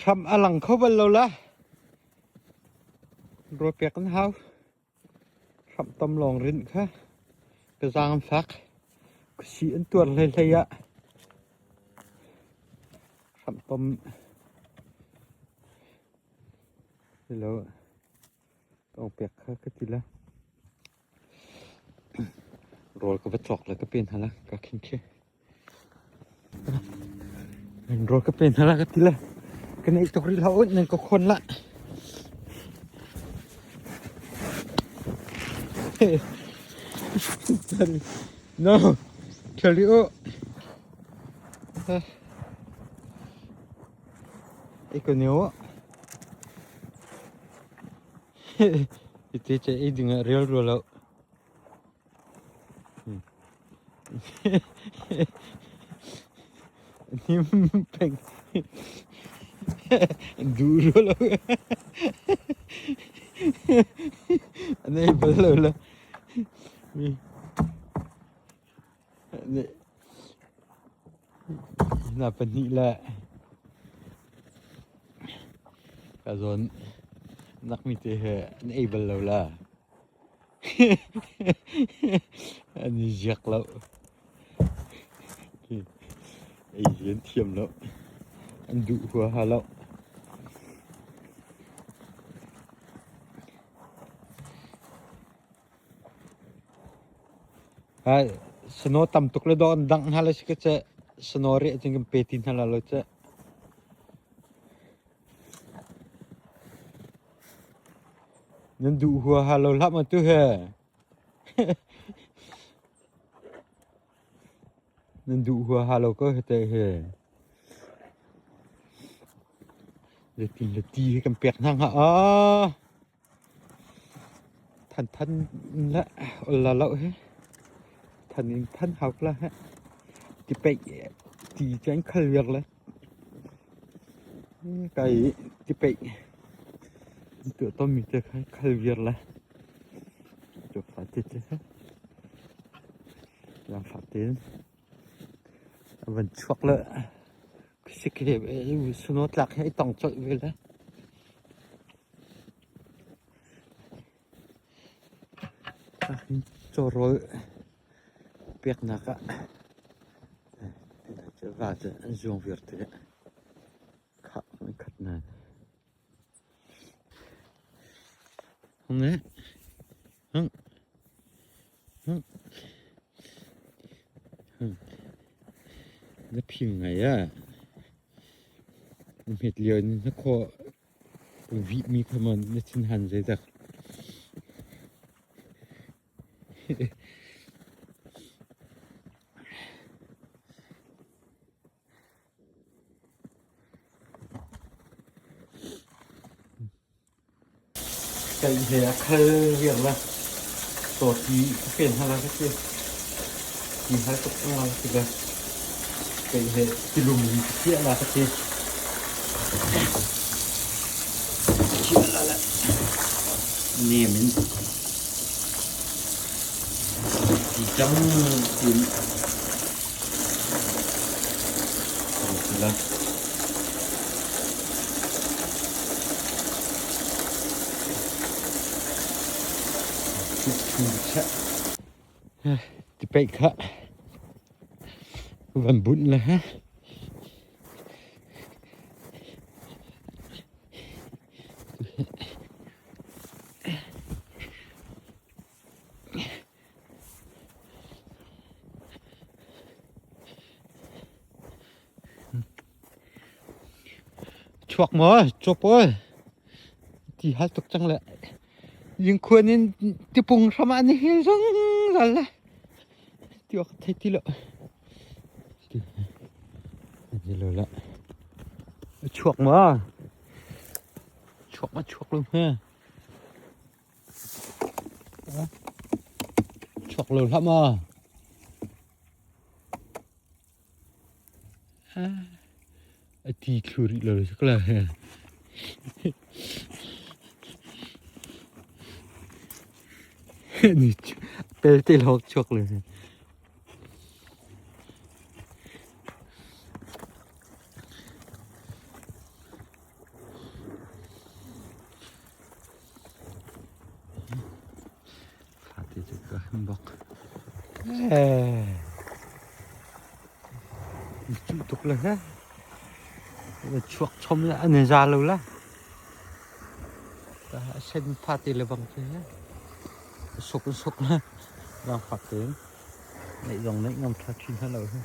Hram a lang kho bal lo la. Rawl pek an hau. Hramh tam lawng rinh kha ka zaang an fak. Khuasih an tuar hleihlei ah hramh tom lo ka pek kha ka ti la. Rawl ka va cawk le ka pe hna la ka khin khi. Rawl ka pe hna la ka ti le ka neih tuk rih hlah u nan ka khawn lah. No, ṭhial rih u. Ei ko ne u. Iti che ei ding ah rial rua lo. Hnim peng duh rua lo. An ei bal lo la. Hna pahnih le ka zawn nakmi te he an ei bal lo la. An i ziak lo. Ei hi an thiam lo. An duh huaha lo. Snow tam tuk le dawh an dangh hna le si ka ceh. Snow rih ahcun kan pe ti hna la lo ceh. Nan duh huaha lo hlah maw tu he? Nan duh huaha lo ko hite he. Zeitin le ti hi kan pek hna hnga ah. Than than le ol la lo he. Than in than hauk la he. Ti peih ti cu an khal viar le. Kai ti peih tuah tawnmi te kha khal viar le. Tuah te te he. Zaangfah tein a van chuak le sik he snow tlak he i tong colh ve le. Cawrawl peknak ah va cu an zuang viar te khah an khat nain. Hung eh hung hung hung na phim ngai ah na hmet lio in na khawh Vihmi kha maw na thinhan zeidah? Kai he a khal viar la to ti ka pen hala ka ti ti hal tuk la ti le kai he tilum ka chiah la ka ti chiah la le nem in ti cang tin ti la Ti peih kha van bunh le ha. Chuak maw? Chuak pawl. Ti hal tuk cang le. Lingkhuan in tipung hram ah ni hil zungzal le. Ti awk thei ti lo. Ti lo la. Chuak maw? Chuak ma chuak lo he. Chuak lo hlah maw? A ti thlu rih lo si ko la. Ni pel te lawk chuak le. Ti cu ka him bak. Cuh tuk le he. Chuak chom le an i za lo la. Sen fa te le bang khi he. Suk suk le. Lang fak tein. Neih zong neih ngam tha thin hna lo he.